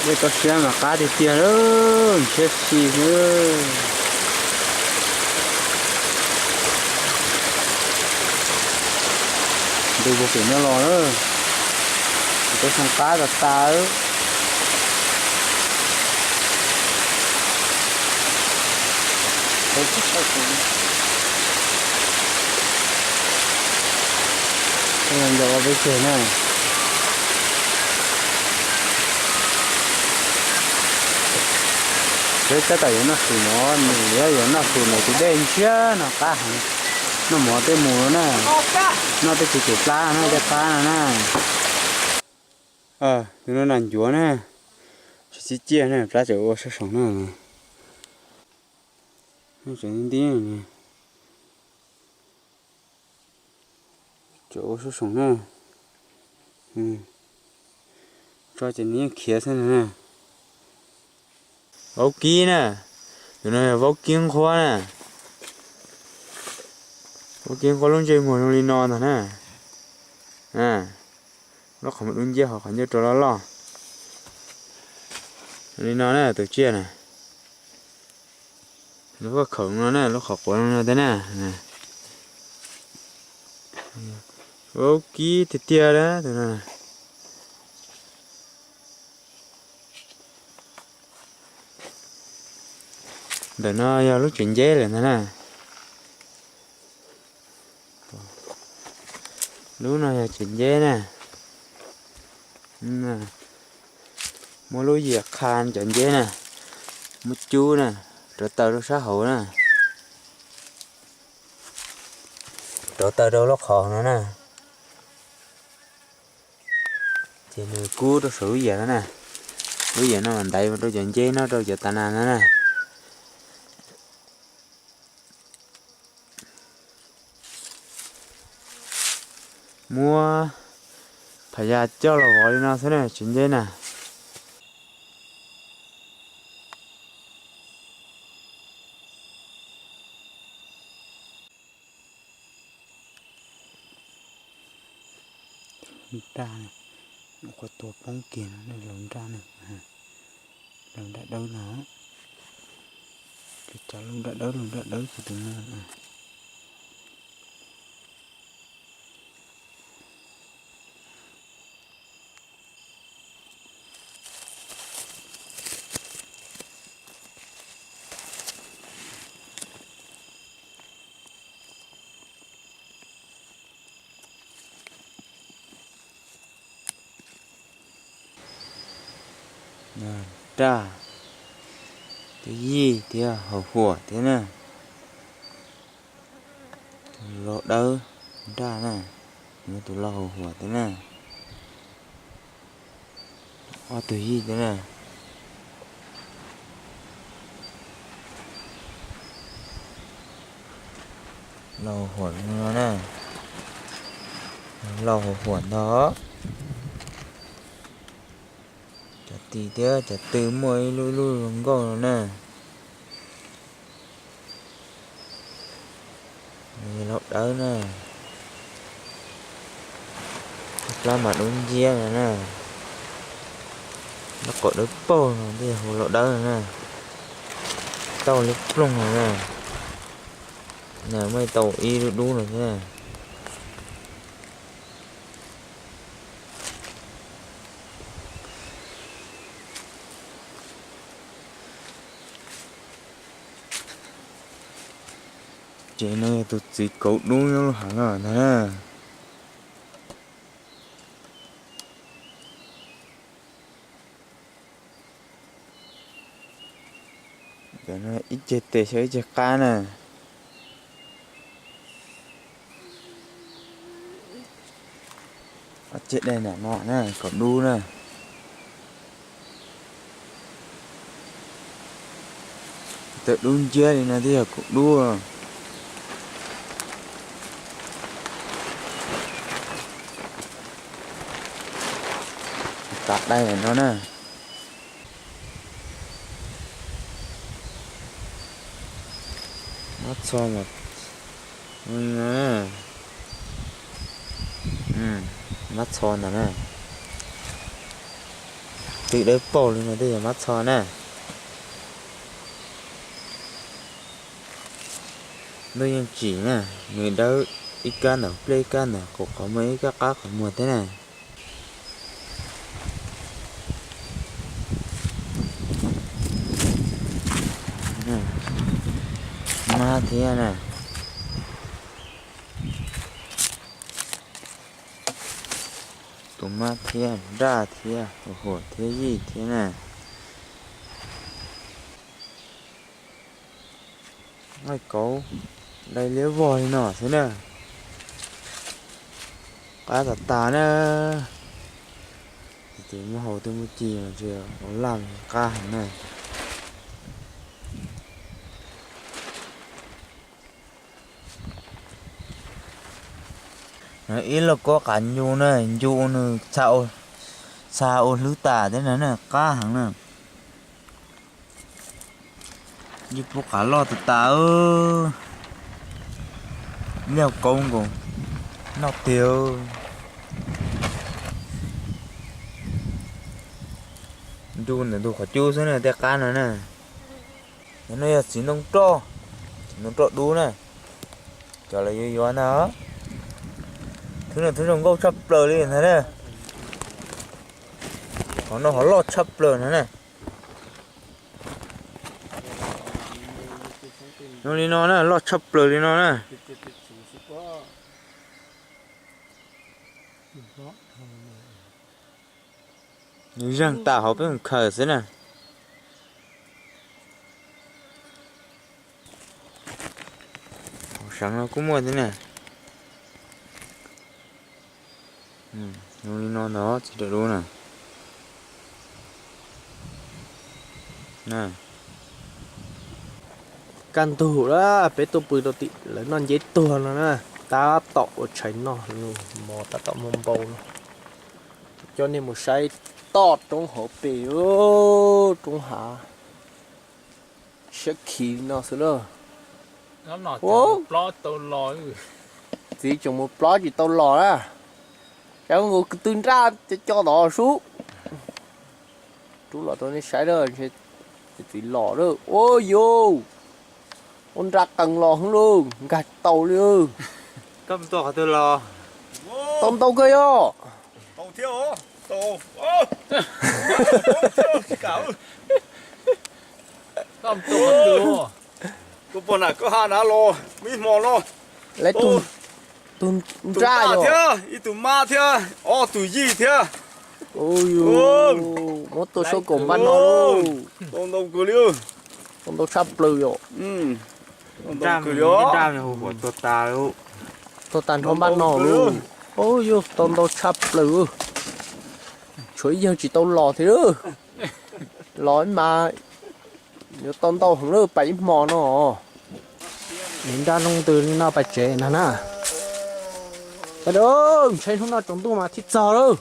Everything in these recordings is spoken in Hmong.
Dej toj siab mas qab tiag tiag lawm, siab si xwb. Ntu puag pem nyob los lawm, peb xyoo qab tas tas. Ncau peb tseg na. Peb tab tom yuav noj su no, nws yuav noj su ntawm tus dej ntshiab no qab heev. Noj mov tej mus no na, noj tej txiv txiv plab no na, tej qab no na. Tus no nas ncuav na, tsis txib ciaj na, plab tseem ua sab soom na. Tseem ntib, tseem ua sab soom na. Tso ces nws yeej khiav xwb na. Vaub kib na, tus no yog vaub kib nqhuab na. Vaub kib nqhuab lub ntsej muag zoo li no ntag na. Lub qhov muag dub nciab, hauv qhov ncauj rau loj loj. Zoo li no na tus tsiaj na. Lub khaum no na, lub qhov quav no thiab na. Vaub kib tiag tiag na tus no. Ntawm no yog lub tsev nceb lawm ntag na. Lub no yog tsev nceb na. Muab lub yias qha cov nceb na, muab cub na, rauv taws rau sab hauv na. Rauv taws rau lub qhov no na. Ces nws kub rau saum lub yias no na. Lub yias no mas ntaiv mus rau cov nceb no rau cov tas nas no na. Muab phas yas coj los vov li no xwb na tsev nceb na. Nraj, qhuav tuag poob kiag no, laus nraj ne, laus nraj dawb no, cov laus nraj dawb, laus nraj dawb ces tus no. Nraj, tus yij thiab haus huam thiab na. Tus laus dawb nraj na, tus laus haus huam thiab na. Ob tug yij thiab na. Laus haus huam no na, laus haus huam ntag. Cov tis thiab cov tw muaj ib lub ib lub zoo nkauj no na. Laus dawb na, plab mas dub nciab no na. Lub qhov dawb paug no thiaj hu laus dawb no na. Tauj liab ploog no na. Na muaj tau ib lub dub no thiab. Ces no yog tus txiv kauv dub nyob lub hav no ntag na. Ib ceg tes xyaw ib ceg qab na. Ob ceg dej nram no na, kauv dub na. Tawm dub nciab li no twb yog kauv dub. Tav dai no na. Mab txho mas, mab txho ntag na. Twm dawb paug li no tej yog mab txho na. Ntuj yeej tsim na, nws dawb ib kab ntawm pliaj ib kab ntawm kaum qhov muag ib kab qab qhov muag thiab na. Mab thiab na. Tus mab thiab nraj thiab tus huam thiab yij thiab na. Nqaij kauv dai liab vog li no xwb na. Qab tas tas na. Ces muaj hau twb muaj ci mas ua laj qab heev na. Ib lauj kaub qav ncu na, ncu nws txha ua hlwb tas thiab na, qab heev na. Yij pub qav loj tas tas, lauj kaub nkaus noj tiag. Ncu ntawm ntug qhov cub xwb na tej qab no na. No yog txiv ntoo roj, txiv ntoo roj dub na. Cov lawv yuav yuav ntag. Thwb no thwb zoo nkauj tshaj plaws li ntag na. Qhov no qhov loj tshaj plaws ntag na. Zoo li no na, loj tshaj plaws li no na. Nws zeeg tas hauv peb mus khaws xwb na. Hauv seev no kuj muaj thiab na. Zoo li no ntag txiv dawm dub na. Kaj ntug lawm peb tuaj pw rau tim lawv noj nceb tuag no na, tab tom ua tshais noj, mos tab tom muag npau no. Coj nej mus saib toj roob hauv pes, roob hav siab khiv no xwb lauj. Txiv tseem mus plob tsis tau los na. Cov nkaus kwv tw nraj cov co tod sub. Rub los rau nej saib lawm, txiv los lawm. Ua yus, ua nra qees los hwv lauj, nkag tau li. Tau ntau kawg yog. Kuv pom nam koj ha nav los ib hmo no. Lawv tus nraj thiab ib tug mab thiab ob tug yij thiab. Muab tua sab kaum npaj no lauj. Tau ntau kawg li. Tau ntau tshaj plaws yom. Tuag tas nrho npaj no lauj. Yus tau ntau tshaj plaws. Tshuav ib yawg tsis tau los thiab. Los ib mas yuav tau ntau heev lawm pais ib hmo no. Nraj loo ntws li no pais tsev no na. Pais da, ntshe hnub no tsaus ntuj mas thiaj txog lawm.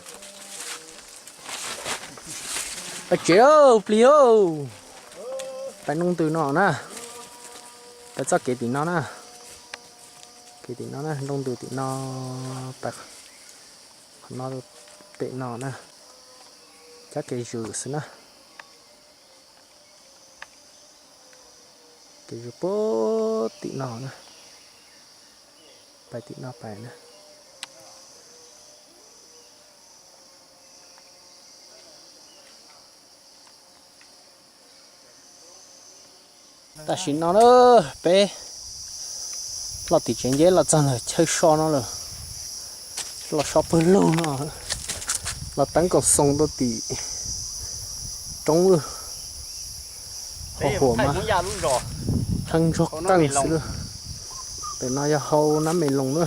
Pais tsev plig. Pais loo ntws no na. Pais txoj kev tim no na. Kev tim no na, loo ntws tim no. Pais qhov no, pem no na. Cab kev zws xwb na. Kev zws puag tim no na. Pais tim no pais na. Tam sim no na, peb los tim tsev nceb los txog ntawm chaw so no lawm. Los so pawg lug no, los teeb koom xoos rau tim roob lawm. Hau huam mas heev zog qeej xwb lawm. Pem no yog hau nab me loos na.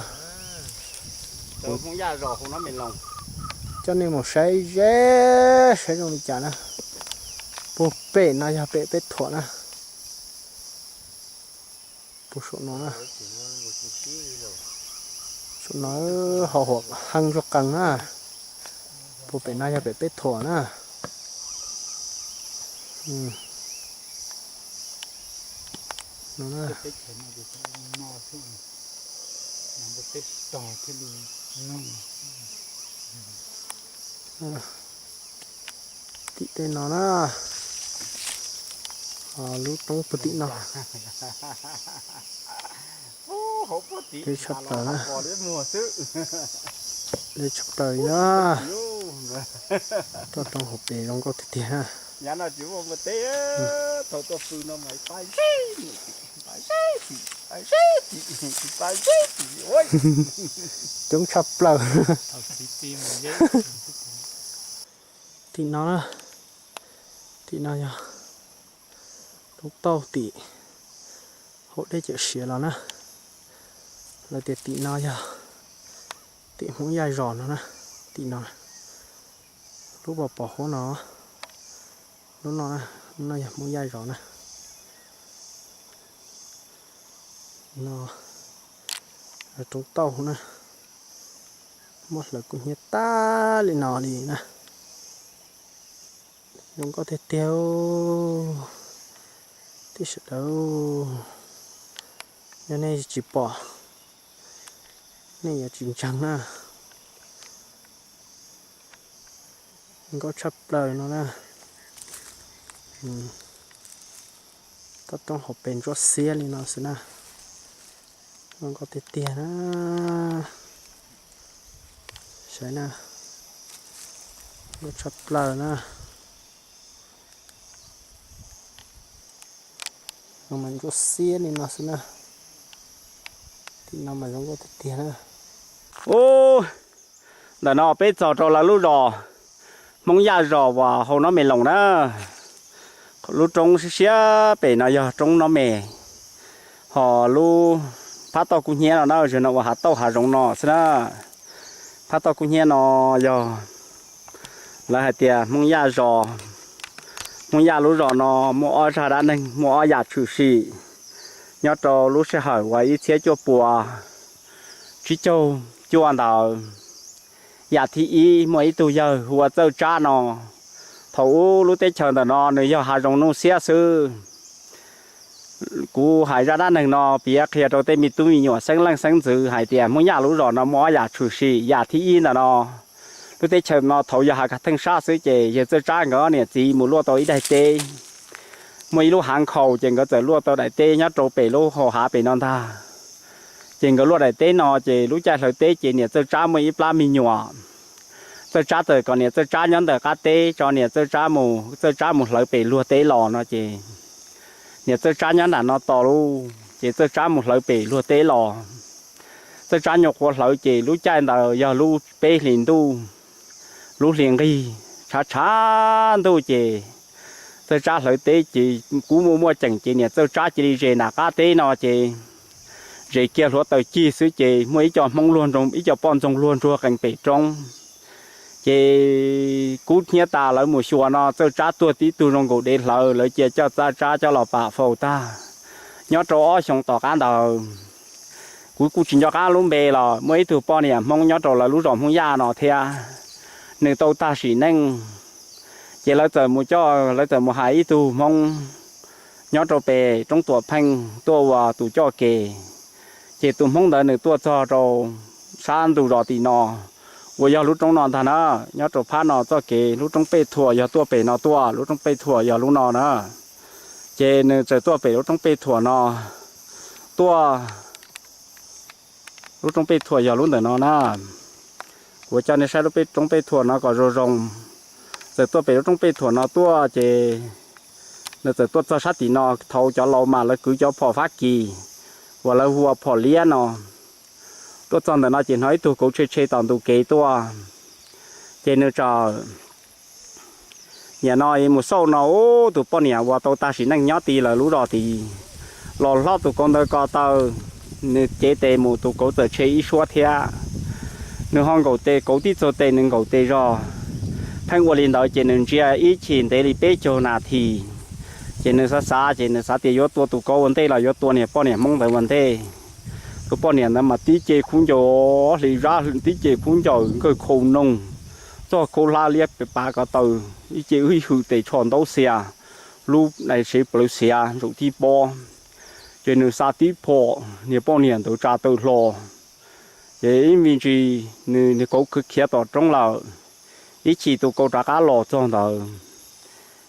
Coj nej mus saib ze, saib zoo li cas na. Puag pem no yog pem peb thuam na. Puag saum no na. Saum no hau huam heev zog qees na. Puag pem no yog pem peb thuam na. Tim tej no na, lub roob puag tim no. Deb tshaj plaws na. Deb tshaj plaws li na. Toj roob hauv pes zoo nkauj tiag tiag na. Coob tshaj plaws. Tim no na, tim no yog roob tauj tim hauv dej cawm siav los na. Lawv tias tim no yog tim Hmoob Yaj zos no na. Tim no, lub pos pos huab no, lub no, lub no yog Hmoob Yaj zos na. No roob tauj na, muab hlawv kub hnyiab tag li no li na. Zoo nkauj tiag tiag. Tej sawv daws, yog nej tsis pom, nej yuav tsis ntseeg na. Nkauj tshaj plaws no na. Toj roob hauv pes ntsuab xiab li no xwb na. Zoo nkauj tiag tiag na. Saib na, nkauj tshaj plaws na. Zoo mas ntsuab xiab li no xwb na. Tim no mas zoo nkauj tiag tiag na. Ub, ntawm no peb txog rau lawv lub zos Hmoob Yaj zos uas hau Nob Mes Loos na. Lub roob siab siab pem no yog roob Nob Mes, ho lub phab toj kub hnyiab no na, zog no ua hav tauj hav zoov no xwb na. Phab toj kub hnyiab no yog lawv hais tias Hmoob Yaj zos, Hmoob Yaj lub zos no muaj ob zaj dab neeg, muaj ob yam tshwm sim nyob rau lub sij hawm uas ib txhiab cuaj puas tsib caug cuaj ntawd. Yam thib ib, muaj ib tug yawg hu ua Txawj Tsab no. Thaum ub lub teb chaws ntawm no nws yog hav zoov nuj xiab xwb. Kuv hais zaj dab neeg no piav qhia rau tej me tub me nyuam xeeb leej xeeb ntxwv hais tias Hmoob Yaj lub zos no muaj ob yam tshwm sim. Yam thib ib ntawm no, lub teb chaws no thaum yog hav theej sab xwb ces yawg Txawj Tsab nkawd niam txiv mus luaj tau ib daim teb. Muaj ib lub hav nkhaus ces nkawd txawm luaj tau daim teb nyob rau pem lub hau hav pem no ntag. Ces nkawd luaj daim teb no ces lub caij hlawv teb ces niam Txawj Tsab muaj ib plab me nyuam. Txawj Tsab txawm kom niam Txawj Tsab nyob ntawm qab teb tso, niam Txawj Tsab mus, Txawj Tsab mus hlawv pem luag teb los no ces niam Txawj Tsab nyob nram no tos lauj, ces Txawj Tsab mus hlawv pem luag teb los. Txawj Tsab nyuam qhuav hlawv ces lub caij ntawd yog lub peb hlis ntuj, lub hli nqig tshav tshav ntuj ces Txawj Tsab hlawv teb ces kub muaj muaj ceem ces niam Txawj Tsab cia li zes nram qab teb no ces zes kiag hluav taws cig xwb ces muaj ib co Hmoob luag ntoo, ib co poj ntxoog luag ntsuag qees pem roob. Ces kub hnyiab tas lawv mus xyuas no Txawj Tsab tuag tib tug zoo nkaus dev hlawv, lawv cia coj Txawj Tsab coj los pam faus tag. Nyob rau ob xyoo tom qab ntawd, kuv kuj tsis nco qab lub npe los muaj ib tug poj niam Hmoob nyob rau lawv lub zos Hmoob Yaj no thiab, nws tau tag sim neej. Ces lawv txawm mus coj, lawv txawm mus hais ib tug Hmoob nyob rau pem roob Tuam Pheej tuaj ua tus coj kev. Ces tus Hmoob ntawd nws tuaj txog rau sab ntug zos tim no, uas yog lub roob no ntag na. Nyob rau phab no txoj kev lub roob Pej Thuam yog tuaj pem no tuaj, lub roob Pej Thuam yog lub no na. Ces nws txawm tuaj pem lub roob Pej Thuam no tuaj. Lub roob Pej Thuam yog lub ntawm no na. Kuv coj nej saib lub roob Pej Thuam no kom zoo zoo. Txawm tuaj pem lub roob Pej Thuam no tuaj ces nws txawm tuaj txog sab tim no, thaum cov laus mas lawv kwv cov phom Fab Kis uas lawv hu ua phom liab no. Tuaj txog ntawm no ces hnov ib tug kauv tshe tshe tom ntug kev tuaj. Ces nws txawm nim no mus xauj no ub, tus poj niam uas tau tag sim neej nyob ti lawv lub zos tid los hlob tus kauv ntawd ko taw, nws cev tes mus tus kauv txawm tshe ib suab thiab. Nws ho nkaum tes, kauv tib txog tes nws nkaum tes zog. Pheej ua li ntawd ces nws ntsia ib chim ntev li peb caug nas this, ces nws xav xav ces nws xav tias yuav tua tus kauv ua ntej los yuav tua niag poj niam Hmoob ntawd ua ntej. Tus poj niam ntawd mas tib ce khaub ncaws, hli zab tib ce khaub ncaws nkawg khau noog, txoj khaub hlab liab pav ko taw, ib ce ib hwm tes tsho ntaub xia, lub sev plawv xiav ntsaum tib pob. Ces nws xa tib phom niag poj niam ntawd tsa taw hlo. Ces ib me ntsis nws niag kauv khiav tom roob lawm. Ib chim tus kauv rov qab los txog ntawd,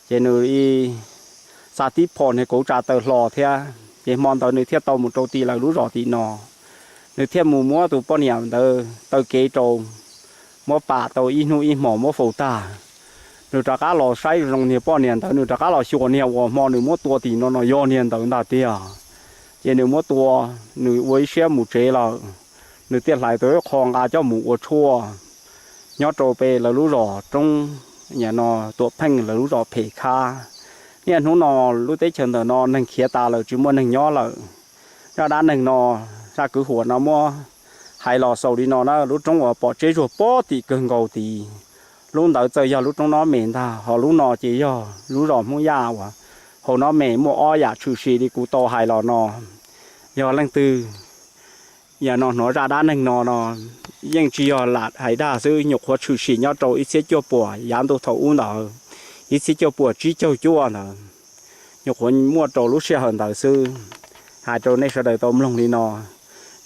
Ces nws ib xa tib phom niag kauv tsa taw hlo thiab, ces hmo ntawd nws thiaj tau mus rau tim lawv lub zos tim no. Nws thiaj mus muab tus poj niam ntawd taw kev rau, muab pam tau ib hnub ib hmos muab faus tag. Nws rov qab los saib zoo niag poj niam ntawd, nws rov qab los xyuas niag uas hmo nws muab tua tim no no yog niag ntawd ntag tiag. Ces nws muab tua, nws ua ib siab mus tsev lawm. Nws thiaj hlais tau ib qho nqa coj mus ua tshuaj nyob rau pem lawv lub zos roob, no Tuam Pheej lawv lub zos phem khab. Niaj hnub no lub teb chaws ntawm no neeg khiav tas lawm, tsis muaj neeg nyob lawm. Zaj dab neeg no, zaj kwv huam no muab hais los xaus li no na, lub roob uas pom tseb zuag pob tim kawg nkaus tid, lub ntawd txawm yog lub roob Nob Mes ntag, ho lub no ces yog lub zos Hmoob Yaj uas hauv Nob Mes muaj ob yam tshwm sim li kuv tau hais los no. Yog leej twg yam no hnov zaj dab neeg no no, yeej tsis yog lam hais dag xwb, nyuam qhuav tshwm sim nyob rau ib txhiab cuaj puas yav ntuj thaum ub ntawd, ib txhiab cuaj puas tsib caug cuaj ntawd, nyuam qhuav muaj rau lub sij hawm ntawd xwb. Hais rau nej sawv daws tau mloog li no.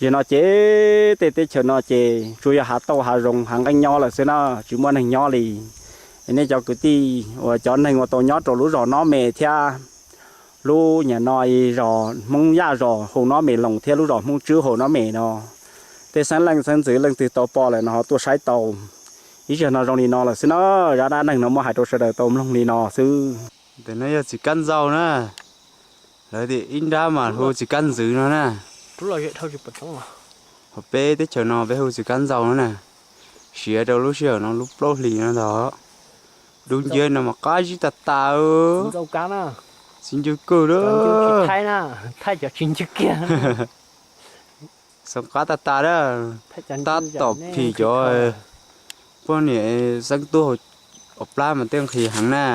Zaum no ces tej teb chaws no ces tsuas yog hav tauj hav zoov hav nqeeb nyob lawm xwb na, tsis muaj neeg nyob li. Nej cov kwv tij uas cov neeg uas tau nyob rau lub zos Nob Mes thiab lub nyam no zos Hmoob Yaj zos hauv Nob Mes Loos thiab lub zos Hmoob Tswb hauv Nob Mes no, tej xeeb leej xeeb ntxwv leej twg tau pom lawm no ho tuaj saib tau. Ib zaug no zoo li no lawm xwb na, zaj dab neeg no muab hais rau sawv daws tau mloog li no xwb. Ntawm no yog txiv kab ntxaus na, lawv tias ib nrab mas hu txiv kab ntxwv no na. Hauv peb teb chaws no peb hu txiv kab ntxaus no na, siav rau lub sij hawm no lub plaub hlis no ntag. Dub nciab no mas qab zib tas tas. Txiv ncw kawg lawm. Xeev qab tas tas na, tab tom phim cov poj niam xeeb tub hauv plab mas tej nqhis heev na.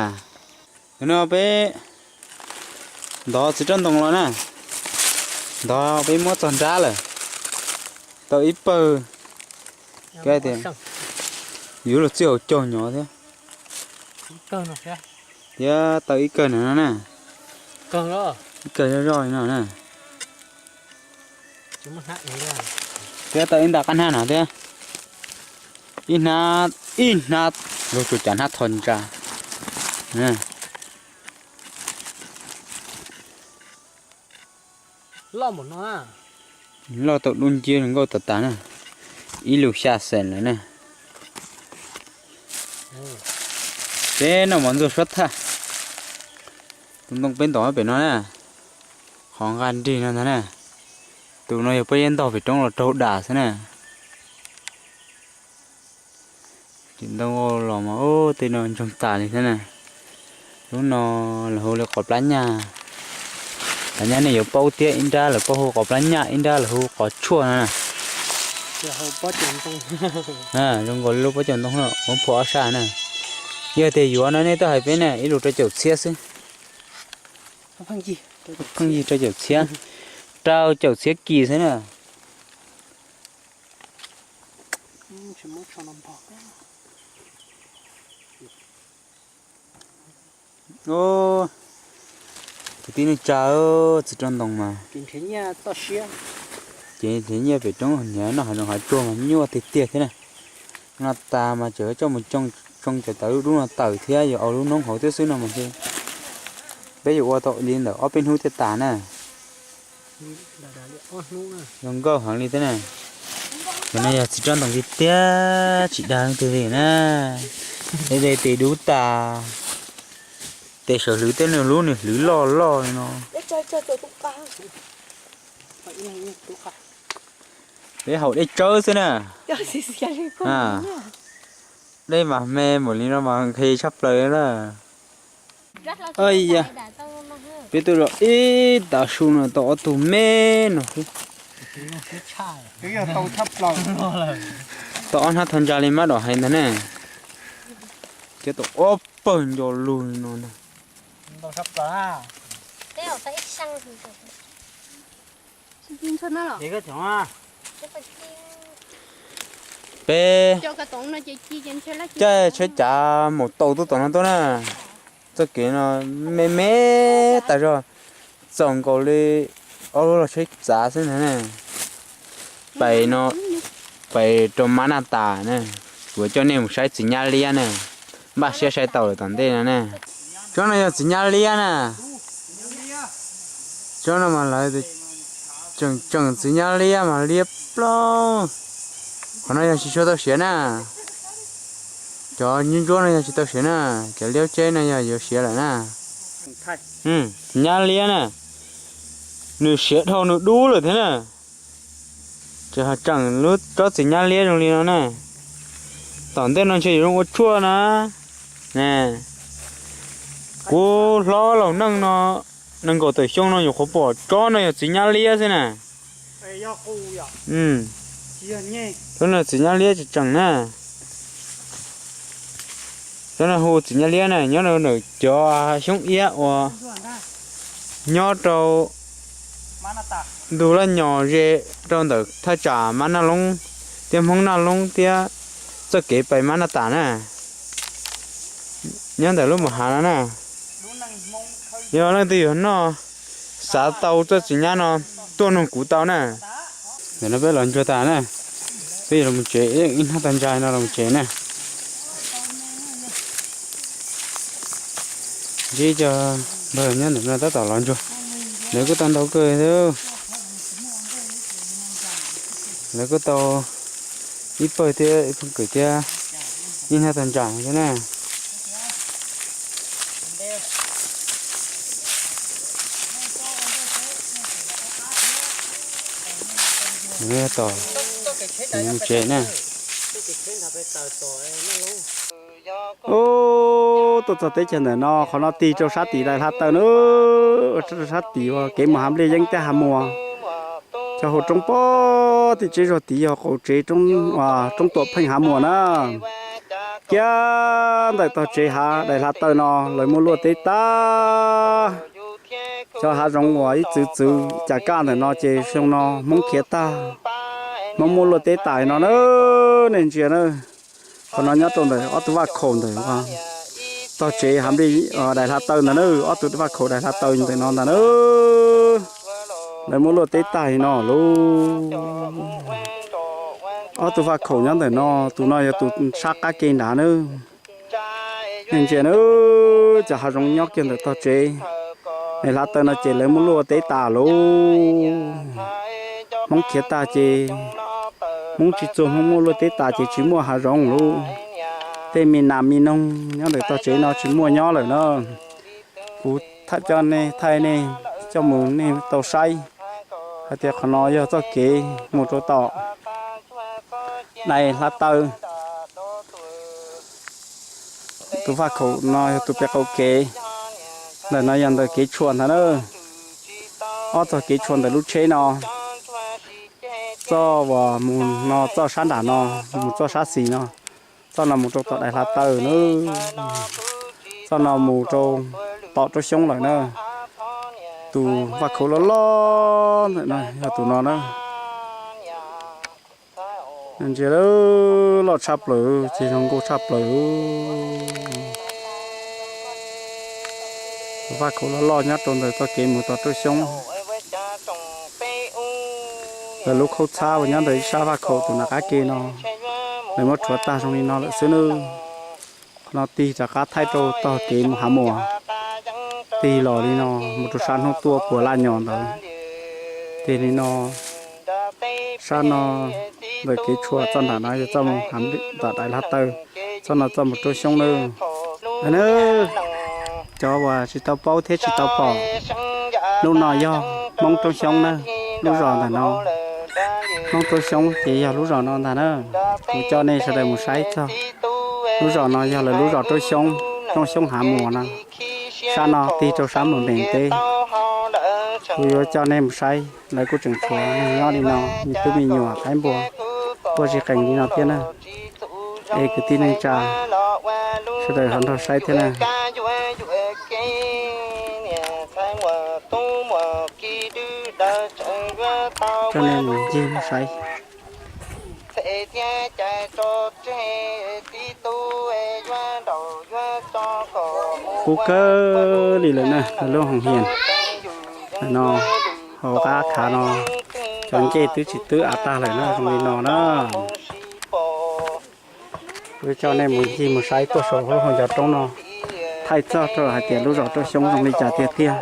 Ntawm no peb ntov txiv roj ntoo los na, ntov peb muab txog nrab lawm, tau ib pawg, yuav luag txij hauv caug nyob thiab. Thiab tau ib kawg no na, ib kawg zoj zoj li no na. Thiab tau ib nta qab hnab no thiab, ib hnab, ib hnab, luag tsuas cav hnab tho ntsa. Loj tau dub nciab zoo nkauj tas tas na, ib lus xya xees lawm na. Peb noj mov ntxuag suab thaj, tus ntoo peb ntov pem no na, qhov nqa nrig no ntag na. Tus no yog peb yeej ntog pem roob los raug dam xwb na. Ces ntoo los mas tej no ntsoog tas li thiab na. Lub no lawv hu li qos plab nyaj. Qos nyaj nej yuav paub thiab, ib nrab lawv paub hu qos plab nyaj, ib nrab lawv hu qos tshuaj no na. Zoo nkaus li lub pob caus ntoo no muab phua ob sab na. Yog tias yuav no nej tuaj hais peb na, ib lus rau caum txhiab xwb. Pheej yig rau caum txhiab, rau caum txhiab kis xwb na. Kwv tij neej tsa, txiv roj ntoo mas ces nrhiav nyiaj pem roob, nrhiav noj hav zoov hav tsuag mas nyuaj tiag tiag thiab na. No tas mas tseem coj mus tsoo cov tawv dub no tawm thiab yuav ua lub noob hauv thiab xwb no mas, peb yuav ua tau li ntawm ob peb hnub thiaj tas na. Zoo nkauj heev li thiab na. Cov no yog txiv roj ntoo tiag tiag, tsis dag leej twg li na. Tej tes dub tas, tes sawv hlwv tej nws lub nws hlwv loj loj li no. Peb haus dej tsawb xwb na. Dej mas me npaum li no mas nqhis tshaj plaws na. Peb tuaj zov ib tav su no tau ob tug me no xwb. Tau ob hnab tho ntsa li mab dom hais ntag ne. Cov tau ob pawg nco lug li no ntag. Peb caij tsheb cav mus tau tuaj tom no tuaj na. Txoj kev no me me tas zog, txaus nkaus li ob lub log tsheb txav xwb ntag na. Pais no, pais rau Mab Naj Tas na, kuv coj nej mus saib txiv nyab liab na, npaj siab saib tau lawm tom ntej no na. Tsob no yog txiv nyab liab na. Tsob no mas lawv tseem tseem txiv nyab liab mas liab plaub. Qhov no yog tsis tshua tau siav na. Cov ntsuab ntsuab no yog tsis tau siav na, cov liab ceb no yog yuav siav lawm na. Txiv nyab liab na, nws siav dhau nws dub lawm thiab na. Ces ho tseem lub tsob txiv nyab liab zoo li no na. Tom ntej no ntshe yuav zoo ua tshuaj na. Kuv hlob laus neej no, nees nkaum tawm xyoo no nyuam qhuav pom tsob no yog txiv nyab liab xwb na. Tsob no txiv nyab liab tseem tseem na. Tsob no hu txiv nyab liab na, nyob rau ntawm cov xyoob iab uas nyob rau ntug laj nyos ze rau ntawm thaj tsam Mab Naj Loob thiab Hmoob Naj Loob thiab txoj kev pais Mab Naj Tas na. Nyob ntawm lub mos hav no na. Yog leej twg yuav noj, xav tau txoj txiv nyab no, tuaj nug kuv tau na. Ntawm no peb los ntsuag tas na, peb yuav los tsev, ib hnab tag ntsais no los tsev na. Ntsib cov npawg nyob ntawm no tab tom los ntsuag, lawv kuj tau ntau kawg thiab. Lawv kuj tau ib pawg thiab ib pawg kwv thiab, ib hnab tag ntsais thiab na. Tom mus tsev na. Ub, tuaj txog teb chaws ntawm no, qhov no tig rau sab tim Dais Hla Taw na, rau sab tim uas kev mus Hav Npliaj Yeeb thiab Hav Muas. Cov hauv roob pog tim tsev zog tid yog qaum tsev roob Tuam Pheej Hav Muas na. Kiag ntawm tog tsev hav Dais Hla Taw no lawv muaj luaj teb tag. Cov hav zoov uas ib txwv txwv cas kaj ntawm no ces xyoo no Hmoob khiav tag, Hmoob muaj luaj teb tas no na. Nej ntsia na, qhov no nyob rau ntawm ob tug vaj khaum ntawm tog tsev hav Npliaj Dais Hla Taw ntawd na, ob tug vaj khaum Dais Hla Taw ntawm no ntag na. Lawv muaj luaj teb tas no lauj. Ob tug vaj khaum nyob ntawm no, tus no yog tus sab qab ke nrad na. Nej ntsia na, cov hav zoov nyob kiag ntawm tog tsev Dais Hla Taw no ces lawv muaj luaj teb tas lauj. Hmoob khiav tag ces Hmoob tsis txuag, Hmoob muaj luaj teb tas ces tsis muaj hav zoov lauj. Tej me nas me noog nyob ntawm tog tsev no tsis muaj nyob lawm na. Kuv thaij coj nej, thaij nej coj mus nej tau saib hais tias qhov no yog txoj kev mus rau tom Dais Hla Taw. Tus vaj khaum no yog tus pem qaum kev, ntawm no yog ntawm kev tshuam ntag na. Ob txoj kev tshuam ntawm lub tsheb no, txoj uas mus no txoj sab nram no, mus txoj sab xis no, txoj no mus rau tom Dais Hla Taw na, txoj no mus rau tom Roob Xyoob lawm na. Tus vaj khaum loj loj ntawm no yog tus no na. Ntsia loj tshaj plaws, ces zoo nkauj tshaj plaws. Tus vaj khaum loj loj nyob rau ntawm txoj kev mus tom Roob Xyoob. Lawv lub khaub txhab uas nyob ntawm ib sab vaj khaum tus nram qab ke no, lawv muab rhuav tag zoo li no lawm xwb nawb. Qhov no tig rov qab thaij rau tog kev mus Hav Muas, tig los li no mus rau sab hnub tuaj puag laj nyos ntawd. Tig li no, sab no ntawm kev tshuam txoj nram no yog txoj mus Hav Npliaj, tom Dais Hla Taw, txoj no txoj mus Roob Xyoob nawb. Cov uas tsis tau paub thiab tsis tau pom, lub no yog Hmoob Roob Xyoob na, lub zos ntawm no. Hmoob Roob Xyoob ces yog lub zos no ntag na. Kuv coj nej sawv daws mus saib txog lub zos no yog lawv lub zos Roob Xyoob, Roob Xyoob Hav Muas no. Sab no tig rau sab Muas Npees teb. Kuv yuav coj nej mus saib, lawv kuj tseem tshuav neeg nyob li no, me tub me nyuam qaib npua, quaj zig qees li no thiab na. Es kwv tij neej tsa sawv daws ho nrog saib thiab na. Coj nej mus ncig mus saib. Qub kawg li lawm na, lub hoos hias no, hauv qab khav no, cov ncej twb tsis twb av tag lawm na, zoo li no na. Kuv coj nej mus ncig mus saib tuaj saum lub hauv ncov roob no. thaij txog rau hais tias lub zos Roob Xyoob zoo li cas tiag tiag.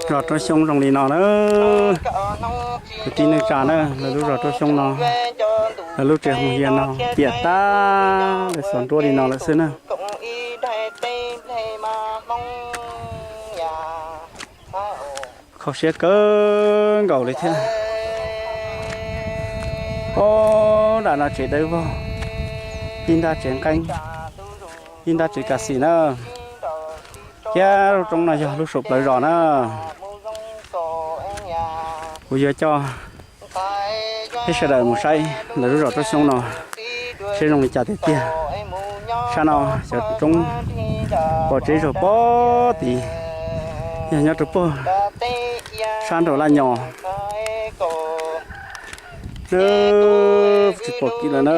Zos Roob Xyoob zoo li no na, kwv tij neej tsa na, lawv lub zos Roob Xyoob no, lawv lub tsev hoos hias no piam tag, lawv xov nruab li no lawm xwb na. Kho siab kawg nkaus li thiab. Ob, nram no tsev dawb vog, ib nrab tsev nqeeb, ib nrab tsev kas xim na. Thiab lub roob no yog lub saum plawv zos na, kuv yuav coj peb sawv daws mus saib lawv lub zos Roob Xyoob no seb zoo li cas tiag tiag. Sab no cov roob pom tsev zog pog tid, yog nyob rau puag sab nraum Laj Nyos. Tsis pom kev lawm na,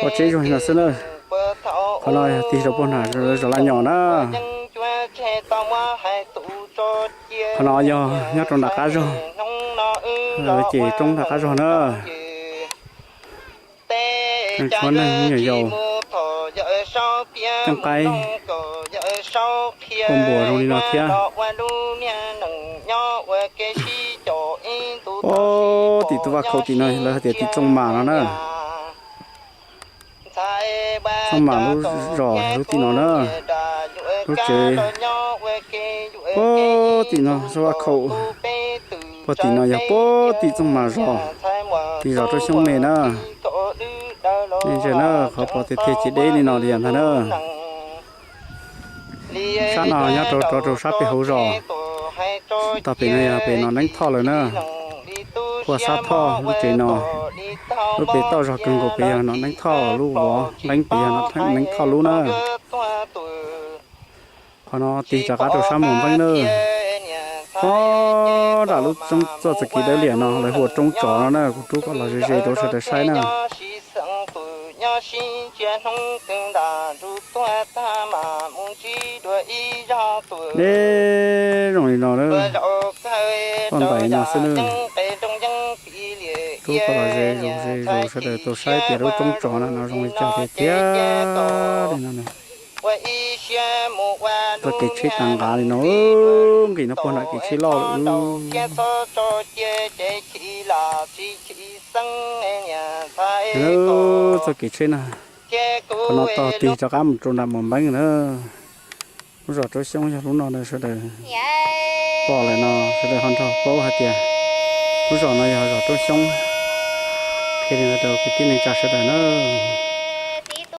pom tsev zog no xwb na. Qhov no yog tig rau puag nram zos Laj Nyos na. Qhov no yog nyob rau nram qab zog, ces roob nram qab zog na. Tshuav neeg me nyuam yaus, ceeb qaib, ua npuas zoo li no thiab. Pog tim tus vaj khaum tim no lawv hais tias tim Txooj Mas no na. Txooj Mas lub zos lub tim no na, lub tsev pog tim no, zos vaj khaum pog tim no yog pog tim Txooj Mas zos, tim zos Roob Xyoob me na. Nej ntsia na, qhov pom tiag tiag ces deb li no li ntag na. Sab no nyob rau rov rau sab pem hauv zos, tog pem no yog pem Nom Neeb Thoj lawm na. Puag Xab Thoj lub tsev no, lub pem toj zog kawg nkaus pem yog Nom Neeb Thoj lub vov, nqeeb pem yog Nom Neeb Thoj lub na. Qhov no tig rov qab rau sab Muas Npeeb na. Pog nram lub roob txoj txoj kev dawb liam no lawv hu ua Roob Tsov no na, kuv rub kom los ze ze rau sawv daws saib na. Deb zoo li no, poj ntais no xwb na. Rub kom los ze zoo ze zoo sawv daws tau saib tias lub Roob Tsov no no zoo li cas tiag tiag li no na. Txoj kev tsheb tag nqav li no, nqis no puag nram kev tsheb loj lawm. Txoj kev tsheb na, qhov no tog tig rov qab mus rau nram Muas Npeeb na. Lub zos Roob Xyoob yog lub no na sawv daws. Pom lawm no sawv daws ho nrog paub hais tias lub zos no yog zos Roob Xyoob. Qhia li no rau kwv tij neej tsa sawv daws na.